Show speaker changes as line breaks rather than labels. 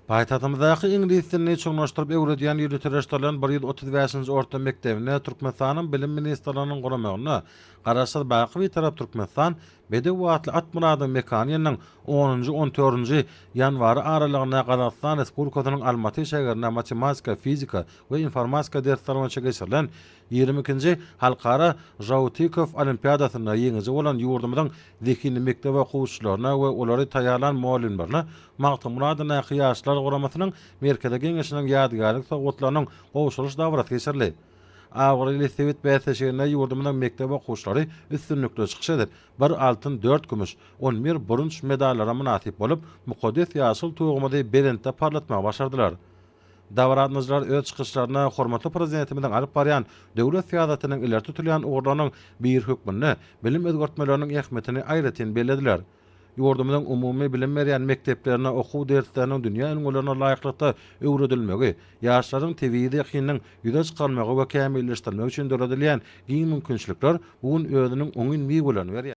Paýtagtymyzdaky iňlis dilini çuňlaşdyryp öwredýän ýöriteleşdirilen 135-nji orta mekdebinde Türkmenistanyň Bilim ministrliginiň guramagynda Garaşsyz, baky Bitarap Türkmenistan, bedew atly at myradyň mekany ýylynyň onunjy, on dördünji ýanwary aralygynda Gazagystan Respublikasynyň Almaty şägerinde matematika, fizika we informatika dersleri boýunça geçirilen 22-nji Halkara Žautikow olimpiadasynda ýeňiji bolan ýurdumyzyň zehinli mekdep okuwçylaryna we olary taýýarlan mugallymlaryna Magtymguly adyndaky Ýaşlar guramasynyň Merkezi Geňeşiniň ýadygärlik sowgatlarynyň gowşurylyş dabarasy geçirildi. Abraýly sebit bäsleşiginde ýurdumyzyň mekdep okuwçylary üstünlikli çykyş edip, bir altyn, dört kümüş, on bir bürünç medallara mynasyp bolup, mukaddes ýaşyl Tugumyzy belentde parlatmagy başardylar. Dabara gatnaşyjylar öz çykyşlarynda hormatly Prezidentimiziň alyp barýan döwlet syýasatynyň ileri tutulýan ugurlarynyň biri hökmünde bilim özgertmeleriniň ähmiýetini aýratyn bellediler. Ýurdumyzyň umumy bilim berýän mekdeplerinde okuw dersleriniň dünýä ülňülerine laýyklykda öwredilmegi, ýaşlaryň tebigy zehininiň ýüze çykarylmagy we kämilleşdirilmegi üçin döredilýän giň mümkinçilikler bu gün özüniň oňyn miwelerini berýär.